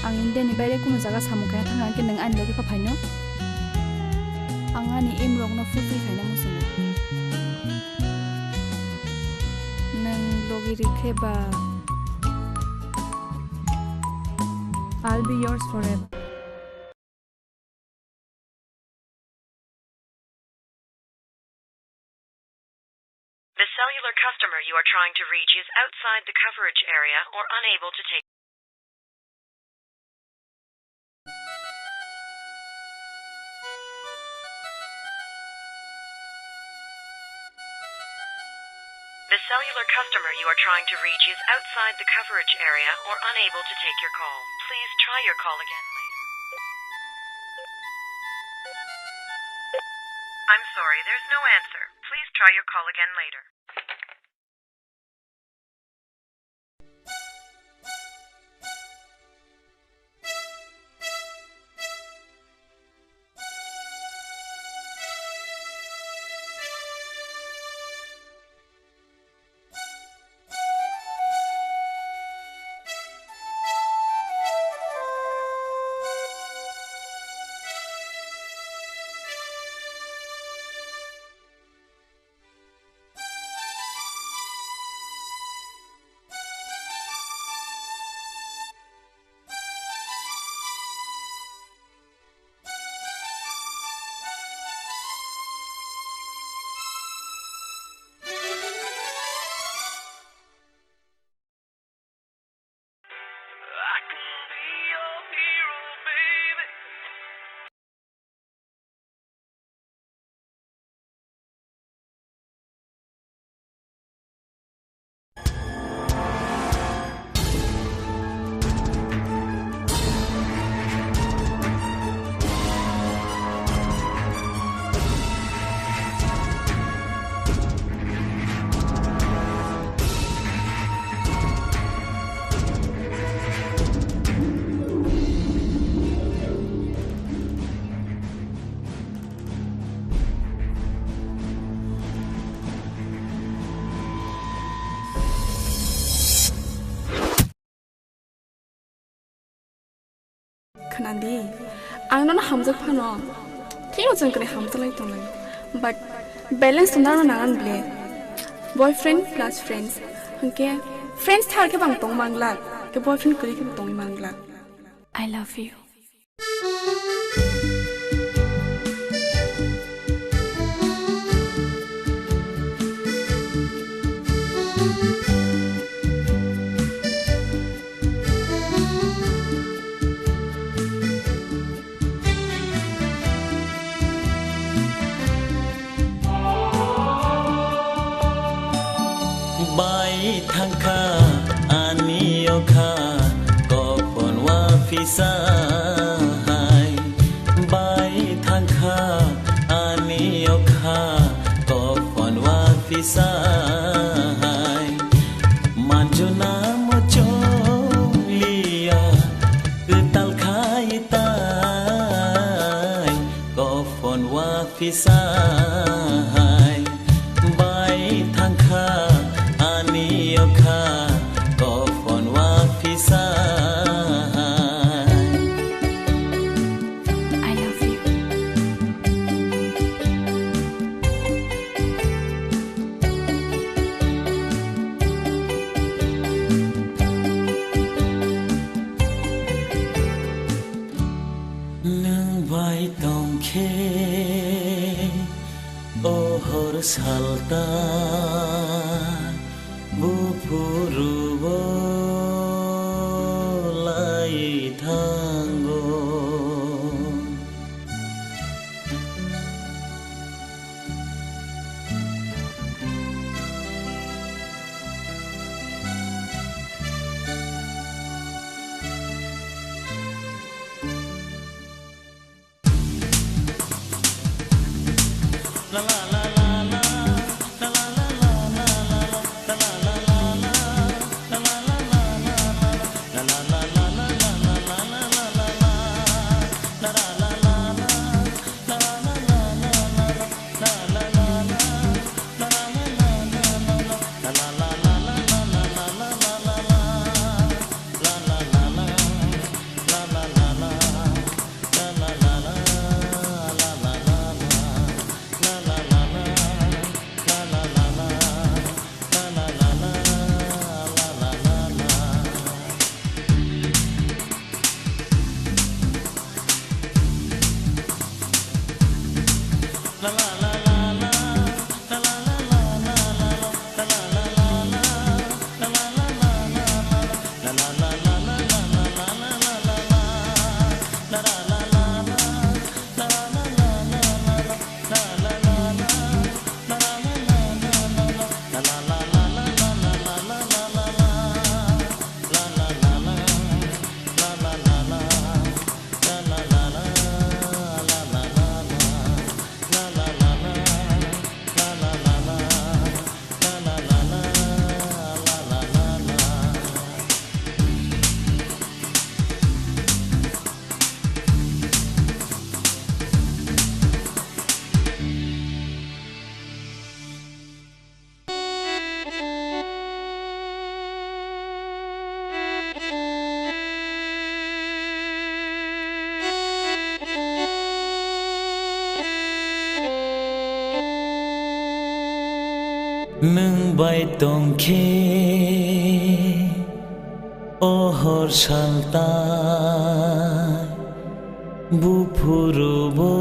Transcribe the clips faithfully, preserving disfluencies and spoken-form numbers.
Ang India ni baire kunu jaga samung khaina thangna hwnkhe nwng ani logi pha phaino. Ang ani aim rokno fulfill khaina muchungo. Nwng logi rikhe ba I'll be yours forever. The cellular customer you are trying to reach is outside the coverage area or unable to take. The cellular customer you are trying to reach is outside the coverage area or unable to take your call. Please try your call again later. I'm sorry, there's no answer. Please try your call again later. Khwnadi, ang nono hamjak phano, teibo chwng kwrwi hamjaklai tongnai. But balance tongna nangan ble. Boyfriend plus friends. Hwnkhe friends thar khe bang tong mangla, ke boyfriend kwrwi khe tong mangla. I love you. Bai thangkha ani okha kopon wa phisa hai. Bai thangkha ani okha kopon wa phisa hai. Manjuna mocholiya kwtal khai tai. Kopon wa phisa hai bai thangkha ani okha kopon wa phisa hai. I love you. Nwng bai tongkhe o hor salta buphuru o lai thango. Nwng bai tong khe o hor sal ta buphuru bo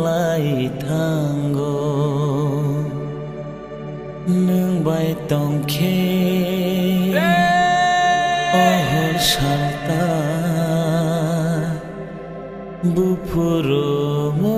lai thango. Nwng bai tong khe o hor sal ta buphuru bo